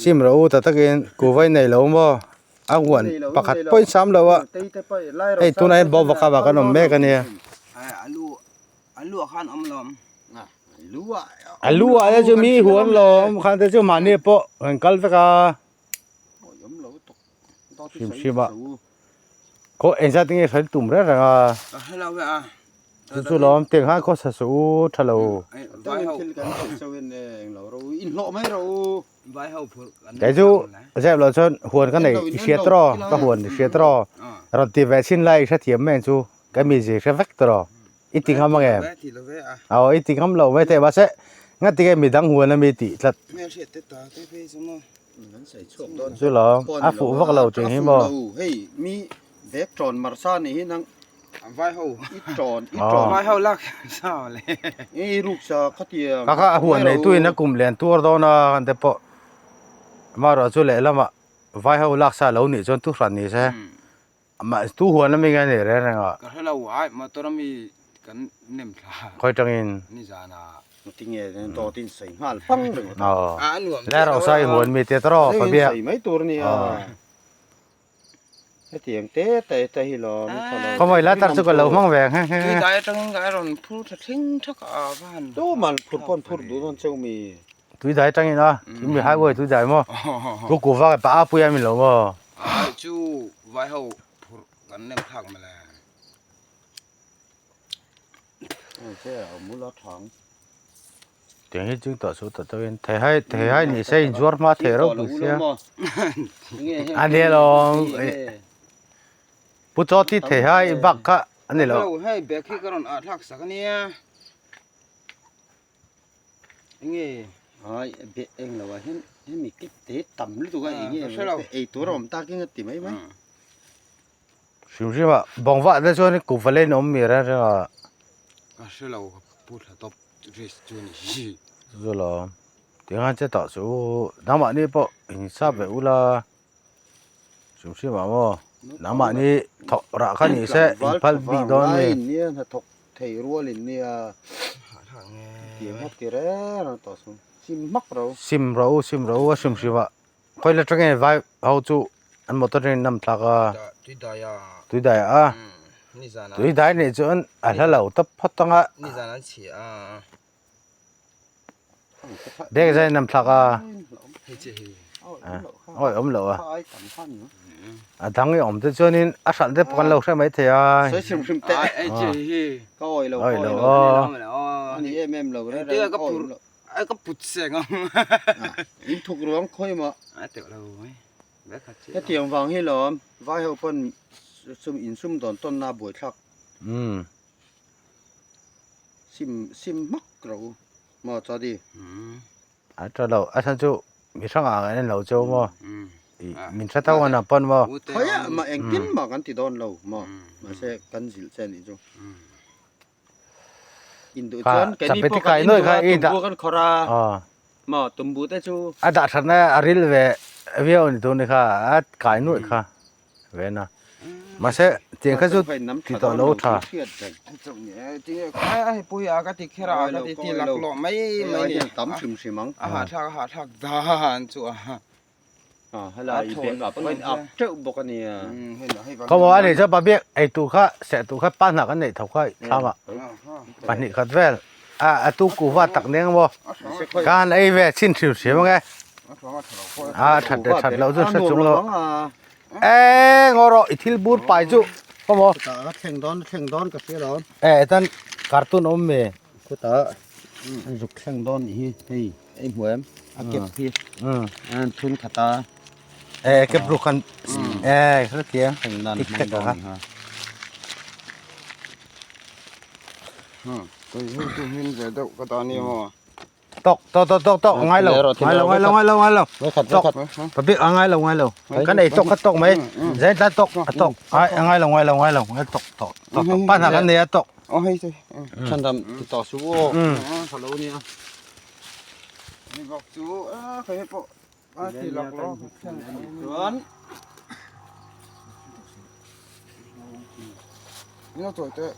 Sim rawh u ta takin kuhva in nei lo maw a huan pakhat pawh in sam lo a hei tunah hian bawk vaka kan awm mek a nia. A lu ah te chu mi huan lawm khan te chu mahni pawh kan kal vek a hrim hrim a khaw engzat nge hre tum reng reng a. Chu chu lawm tiang khan khawsa suh u tha lo. Kei chu zep loh chuan huan ka nei i hria tawh ka huan i hria tawh rawn ti ve chin lai i hrethiam mai ang chu ka mi zir hre vek tawh i ti ngam ang em aw i ti ngam lo mai thei mahse ngati nge midang huan ami tih tlat chu lawm a fuh vak lo tih hi maw. Vai ho i tawn i tawn vai ho lak sa le i ruk sa khatia ka kha a huan nei tu in a kum len tuar dawn a kan te pawh amaherawh chu lehlamah vai ho lak sa lo nih chuan tu hran ni se mah tu huan ami nge ni reng reng a ka hre lo ai motor ami kan nem thla khawi tangin ni zana tinge dawt in sawi nghal pang reng a nuam le ro sai huan mi te tawh pabia sawi mai tur nia Hetiang te te te hi lawm a tha lo. Khawmawih lai tak chu ka lo hmang ve ang. Tui dai atangin ka rawn phur tha thleng thak a va han. Tu man phur pawn phur duh dawn cheu mi. Tui dai atangin a mi highway tui dai maw. Ku ku vak pa a pui a mi lo maw. Ai chu vai ho phur kan nem thlak mawle. Che a mula thang. Tiang hi ching tawh chu ta tawin thei hai thei hai ni se inzuar hma thei reuh pui sia a nia lawm pu chaw ti thei hai bak kha a ni lo hei bag hi ka rawn ah thlak sak ania enge ai be eng lo ah hian hemi kip te tam lutuk a enge ei tur a awm tak in a ti mai mai hrim hrim a bawng vah te chuan kuhva lane a awm mi reng reng a ka hre lo pu thla tawp risk chu ni hi chu lawm tinga che tah chu nangmahni pawh in sap ve ula hrim hrim ah maw nangmahni thawk rah kha ni se in phal bik dawn a ni nia hnathawk thei rual in nia tiang hawk ti reng reng tawh chu sim hmak ro sim ro sim ro a hrim hrim ah khawi la tang nge vai ho chu an motor in nam thlak a tui dai a tui dai a tui dai nih chuan a hla lo tawp phawt ang a nizan an chhi a bag zai nam thlak a awi awm lo a a dang i awm te chuanin a hralh te pawh kan lo hre mai thei a sawi hrim hrim teh ka awi lo awi lo ani em em lo reng reng Ai ka put seng ang. In thuk ruang khawi mah. Ai teuh lo mai. Ve khat chiah. Hetiang vang hi lawm vai ho pawn sum in sum dawn tawn na buai thlak. Umm. Sim sim hmak rawh u maw chadi. Umm. A tha lo a chhan chu mi hrang ah an en lo cheu maw. Umm. Min hre tho an ang pawn maw. Khawi ah mah engtin mah kan ti dawn lo maw. Mahse kan zilh che anih chu. Umm. In duh chuan keini pawh kan in duh a tumbu kan khawrh a maw tumbu te chu a dah that na a ril ve viau a ni tur ni kha a kai nuaih kha ve na mahse tiang kha chu ti tawh lo tha ai pui a ka ti kher a ka ti ti lak lawh mai mai ni tam hrim hrim ang a hahthlak a hahthlak dan chu a helai bag ah pawh in up teuh bawk a nia. Khawmaw a nih chuan pabek ei tur kha seh tur kha pa hna kan neih tho kha thlam ah pahnih khat vel a a tu kuhva tak nen maw ka han ei ve chhin hrim hrim ang e a that leh that loh chu hre chung lo e ngaw rawh i thil bur pai chu khawmaw ka thleng dawn thleng dawn ka hria lo e tan cartoon awm mi khutah zuk thleng dawn nih hi hei. Ei hmu em? A kep hi. An thun khat a. E kep ruk kan e hre thiam. Tik tek a. Tok tok tok tok tok ngai lo ngai lo ngai lo ngai lo ngai lo tok pa bik ngai lo ngai lo kan ei tok kha tok mai zai ta tok a tok ai ngai lo ngai lo ngai lo ngai tok tok tok pa na kan nei a tok Ô hei thôi. Chan dam ti to su o. Tha lo nia. Ni bawk chu a khawi pawh a ti lak lo chuan Ni lo tawi teh.